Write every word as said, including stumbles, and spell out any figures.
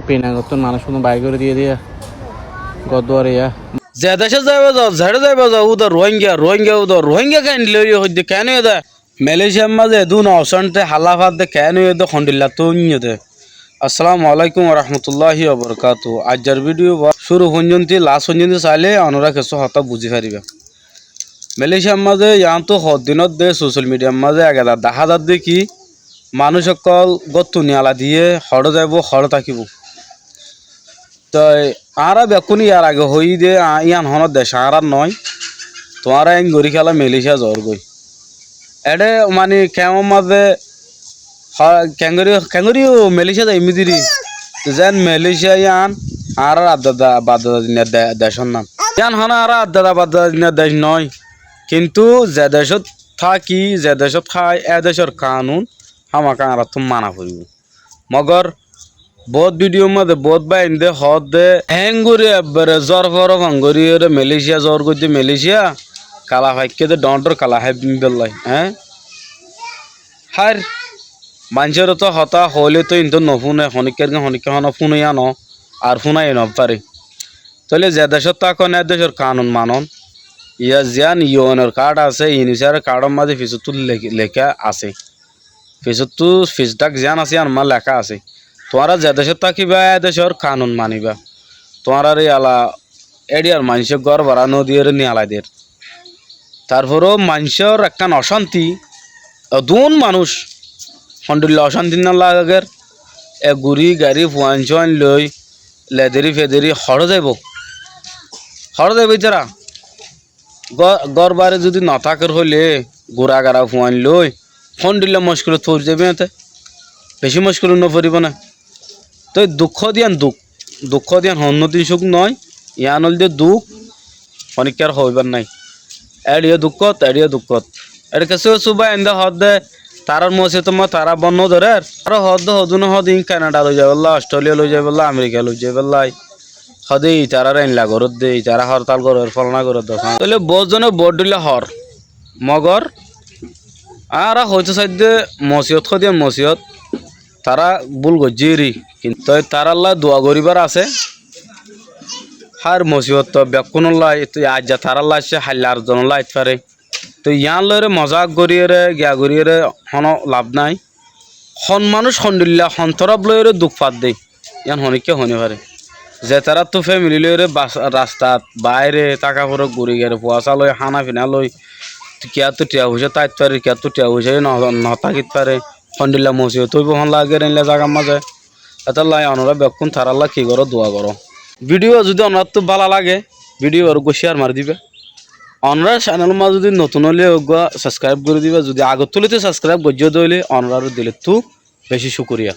Pinangottún manúic hono bair gorí diyé diyé, gór duar iya. Ze decót zaiba za, zeçé zaiba za, uda Ruáingga, Ruáingga, uda Ruáingga keén loi hoidde, keén hoiyé de? Malaysiar mazé edún ocánti halla fadde keén hoiyé de, hondilla tún hoiyé de. Assalamu alaikum warahmatulláhi wabarakátuhu. Aijjar bídiyo ba cúru foijjonto last foijjonto sailé onorá kessú hotá buzí faribá. Malaysiar mazé yiántu hoddinót de social mediar mazé egedar dahá zadde ki, manúic ókkol góttu niyala diyé, hoçé zaibou, hoçé tákibou. Toi añára bekkúne yar age hoiyí de, a-, yían honó dec añárár noó. Tuáñra eéngorí kiyólla Malaysia zoór goi. Eçé mani kemor mazé ha-, keéngorí, keéngorí ó Malaysia zaiyum deri. Zeén Malaysia yían añárár addada baddada dinna de-, decór nam. Yían honó añárár addada baddada dinna dec noó. Kintu ze decót táki, ze decót hái, é decór kanun hámaka añáráttu mana foribóu. Mogor boóut bídiyor mazé boóut báinde hoódde, eéngorí ebbere zórforo fon goríyeré Malaysia zoór goiddé, Malaysia kala faikké dé, dhoóñr dhoóñr kala hái bímbollái, eé? Hár maincóre toó hotá hoóile toó intóu nofúne, honíkkargín honíkka honó fúnaiya noó, ar fúnai noó fare. Tóile ze decót tákon, é decór kanun manon. Iya ziyán U N or kaád asé, UNHCR or kaád or mazé fisóttu le-, leká asé. Fisóttu fis dhák ziyán asé, yían mazé leká asé. Tuáñra ze decót tákiba, é decór kanun maniba. Tuáñráre yala éçiyar maincé gór bara nodiyére niyalai der. Tarfore ó maincór ekkán ocánti, edún manúic hondilla ocánti ná lager, e guri gari fuain cúain loi lederi federi hoçé zaibou? Hoçé zaibou ítara? Gó-, gór bari zudi notáker hoilé gura gara fuain loi hondilla mockilot fori zaibou éte? Bicí mockilot noforibóu né? Toi dukkó diyan duk, dukkó diyan honnúdin cúk noó, yián óilde duk, honíkkar hoóibar nái. Éçe yó dukkót, éçe yó dukkót. Éçe kessú kessú báinde hoódde, tarár mosiyotor mazé tará bon nodórer. Aró hoódde hodún hoódde iín Kanada loi zaibólla, Osthéliya loi zaibólla, Amerika loi zaibólla. Hoódde itarár eilla goródde, itará hórtal gorér, fólana gorédde. Tóile boóut zone boóut dhóilla hoór. Mogor añára hoitó saidde mosiyot, hoódde mosiyot, tará búl goijjé eri, kintu tarálla dua goríbar asé. Hár mosibot toó bekkúnolla, aijja tarálla aiccé, hailla ar zonolla ait fare. Toi yián loiyóre mozak goríyore, giya goríyore honó laf nái. Hon manúic hondilla, hon torof loiyóre duk fadde, yián honíkka hoói nofare. Ze taráttu fémili loiyóre bas-, rastat, baáire, táka fore guri gere, fuasá loi, hána fina loi, kiyáttu thiañ foicá táit fare, kiyáttu thiañ foicá no-, notákit fare, hondilla mosibot óibou hon lager éilla zagar mazé. Étolla onorá bekkún tarálla ki goró, dua goró. Bídiyo zudi onoráttu bála lage, bídiyo uggwá céar mari diba. Onorár cenelor mazé zudi notun óile uggwá sabskráib gorí diba. Zudi agottú lóti sabskráib goijjó de óile onoráre dilottú bicí cúkuriya.